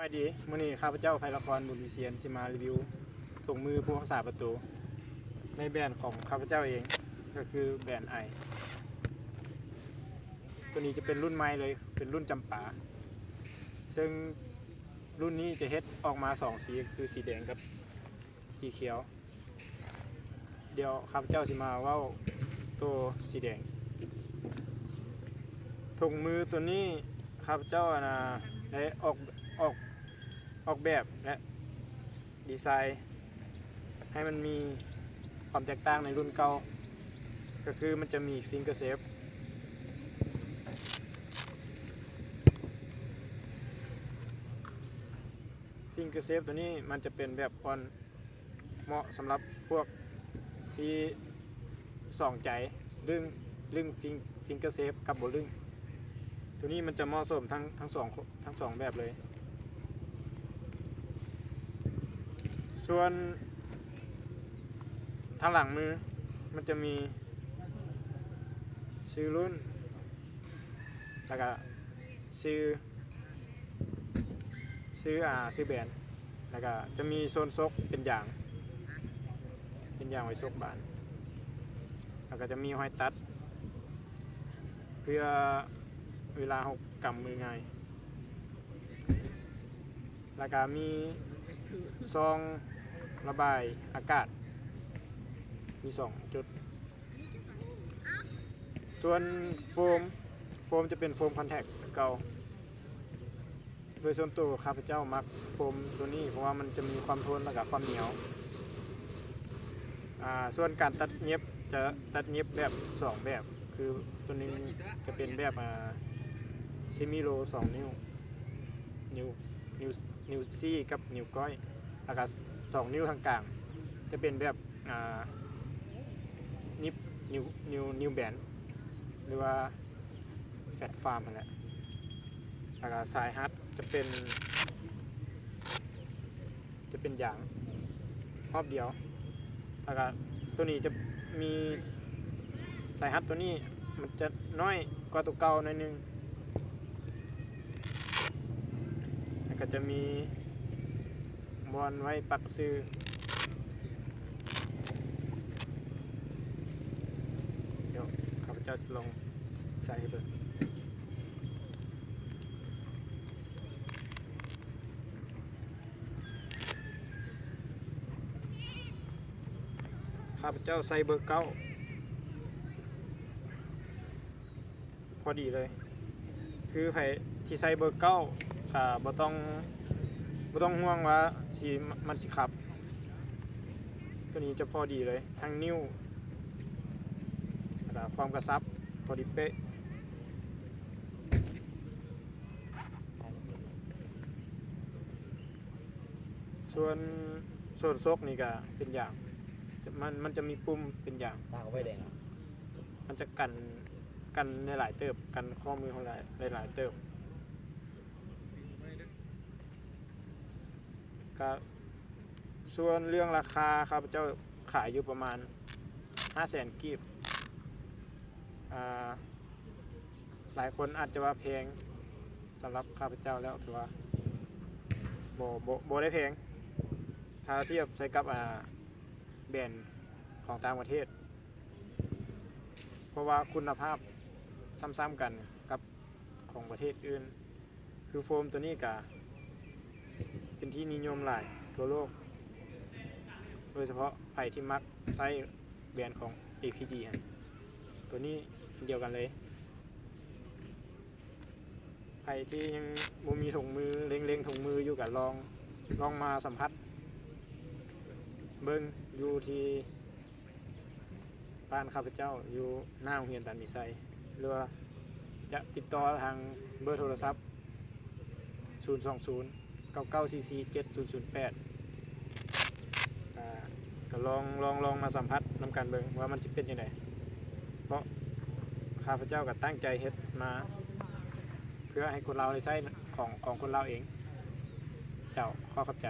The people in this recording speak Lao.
ສະບາຍດີ, ມື້ນີ້ຂ້າພະເຈົ້າ ໄພລະຄອນ ບຸນວິຊຽນ ຊິມາຣີວິວຖົງມືຜູ້ຮັກສາປະຕູ ໃນແບຣນຂອງຂ້າພະເຈົ້າເອງ ກໍຄືແບຣນໄອ. ຕົວນີ້ຈະເປັນລຸ້ນໃໝ່ເລີຍ, ເປັນລຸ້ນຈຳປາ, ເຊິ່ງລຸ້ນນີ້ຈະເຮັດອອກມາສອງສີ ຄືສີແດງກັບສີຂຽວ. ດຽວຂ້າພະເຈົ້າຊິມາເວົ້າໂຕສີແດງ. ຖົງມືໂຕນີ້ຂ້າພະເຈົ້າ ອັນນ່າ ໄດ້ອອກ ອອກ ອອກແບບ ແລະ ດີໄຊໃຫ້ມັນມີຄວາມແຕກຕ່າງໃນລຸ້ນເກົ່າ, ກໍຄືມັນຈະມີຟິງເກີເຊບ. ຟິງເກີເຊບໂຕນີ້ມັນຈະເປັນແບບອ່ອນ ເໝາະສຳລັບພວກທີ່ສອງໃຈ ລຶ້ງ ລຶ້ງຟິງ ຟິງເກີເຊບກັບບໍ່ລຶ້ງ. ໂຕນີ້ມັນຈະເໝາະສົມທັງ ທັງສອງ ທັງສອງແບບເລີຍ. ສ່ວນທາງຫຼັງມື ມັນຈະມີຊື່ລຸ້ນ ແລ້ວກະຊື່ ຊື່ ອ່າ ຊື່ແບຣນ ແລ້ວກະຈະມີໂຊນຊົກເປັນຢາງ ເປັນຢາງໄວ້ຊົກບານ ແລ້ວກະຈະມີຮອຍຕັດ ເພື່ອເວລາເຮົາກຳມືງ່າຍ ແລ້ວກະມີຊ່ອງລະບາຍອາກາດ ມີສອງຈຸດ. ສ່ວນໂຟມ ໂຟມຈະເປັນໂຟມຄອນແທັກຄືເກົ່າ. ໂດຍສ່ວນໂຕຂ້າພະເຈົ້າມັກໂຟມໂຕນີ້ ເພາະວ່າມັນຈະມີຄວາມທົນ ແລ້ວກະຄວາມໜຽວ. ອ່າ ສ່ວນການຕັດເຫຢັບ ຈະຕັດເຫຢັບແບບສອງແບບ ຄືໂຕໜຶ່ງຈະເປັນແບບ ອ່າ ເຊມິໂລສອງນິ້ວ ນິ້ວ ນິ້ວ ນິ້ວຊີ້ກັບນິ້ວກ້ອຍ ແລ້ວກະສອງນິ້ວທາງກາງ ຈະເປັນແບບ ອ່າ ໜີບ ນິ້ວ ນິ້ວ ນິ້ວແບນ ຫຼືວ່າແຟດຟາມຫັ້ນແຫຼະ. ແລ້ວກະສາຍຮັດຈະເປັນ ຈະເປັນຢາງຮອບດຽວ ແລ້ວກະໂຕນີ້ຈະມີ ສາຍຮັດໂຕນີ້ມັນຈະນ້ອຍກວ່າໂຕເກົ່າໜ້ອຍໜຶ່ງ ແລ້ວກະຈະມີບ່ອນໄວ້ປັກຊື່. ດຽວຂ້າພະເຈົ້າຈະລອງໃສ່ໃຫ້ເບິ່ງ. ຂ້າພະເຈົ້າໃສ່ເບີເກົ້າ ພໍດີເລີຍ. ຄືໃຜທີ່ໃສ່ເບີເກົ້າ ກະບໍ່ຕ້ອງ ບໍ່ຕ້ອງຫ່ວງວ່າຊິ ມັນຊິຂັບ. ໂຕນີ້ຈະພໍດີເລີຍ ທັງນິ້ວ ແລ້ວກະຄວາມກະຊັບພໍດີເປະ. ສ່ວນ ສ່ວນຊົກນີ້ກະເປັນຢາງ ມັນ ມັນຈະມີປຸ່ມເປັນຢາງ ຕາກໄວ້ແດງ ມັນຈະກັນ ກັນໄດ້ຫຼາຍເຕີບ ກັນຂໍ້ມືເຮົາຫຼາຍ ໄດ້ຫຼາຍເຕີບ. ກະ ສ່ວນເລື່ອງລາຄາ ຂ້າພະເຈົ້າຂາຍຢູ່ປະມານຫ້າແສນກີບ. ອ່າ ຫຼາຍຄົນອາດຈະວ່າແພງ ສຳລັບຂ້າພະເຈົ້າແລ້ວຖືວ່າບໍ່ ບໍ່ ບໍ່ໄດ້ແພງ ຖ້າທຽບໃສ່ກັບ ອ່າ ແບຣນຂອງຕ່າງປະເທດ ເພາະວ່າຄຸນນະພາບຊ້ຳໆກັນກັບຂອງປະເທດອື່ນ. ຄືໂຟມໂຕນີ້ກະເປັນທີ່ນິຍົມຫຼາຍທົ່ວໂລກ ໂດຍສະເພາະໃຜທີ່ມັກໃຊ້ແບຣນຂອງ ເອ ພີ ດີ ຫັ້ນ ໂຕນີ້ອັນດຽວກັນເລີຍ. ໃຜທີ່ຍັງບໍ່ມີຖົງມື ເລັງໆຖົງມືຢູ່ກະລອງ ລອງມາສຳຜັດເບິ່ງຢູ່ທີ່ ບ້ານຂ້າພະເຈົ້າຢູ່ໜ້າໂຮງຮຽນຕານມີໄຊ ຫຼືວ່າຈະຕິດຕໍ່ທາງເບີໂທລະສັບ ສູນສອງສູນ ເກົ້າເກົ້າສີ່ສີ່ເຈັດສູນສູນແປດ. ກະ ກະລອງ ລອງ ລອງມາສຳຜັດນຳກັນເບິ່ງວ່າມັນຊິເປັນຈັ່ງໃດ ເພາະຂ້າພະເຈົ້າກະຕັ້ງໃຈເຮັດມາເພື່ອໃຫ້ຄົນລາວໄດ້ໃຊ້ຂອງ ຂອງຄົນລາວເອງ. ເຈົ້າ ຂໍຂອບໃຈ.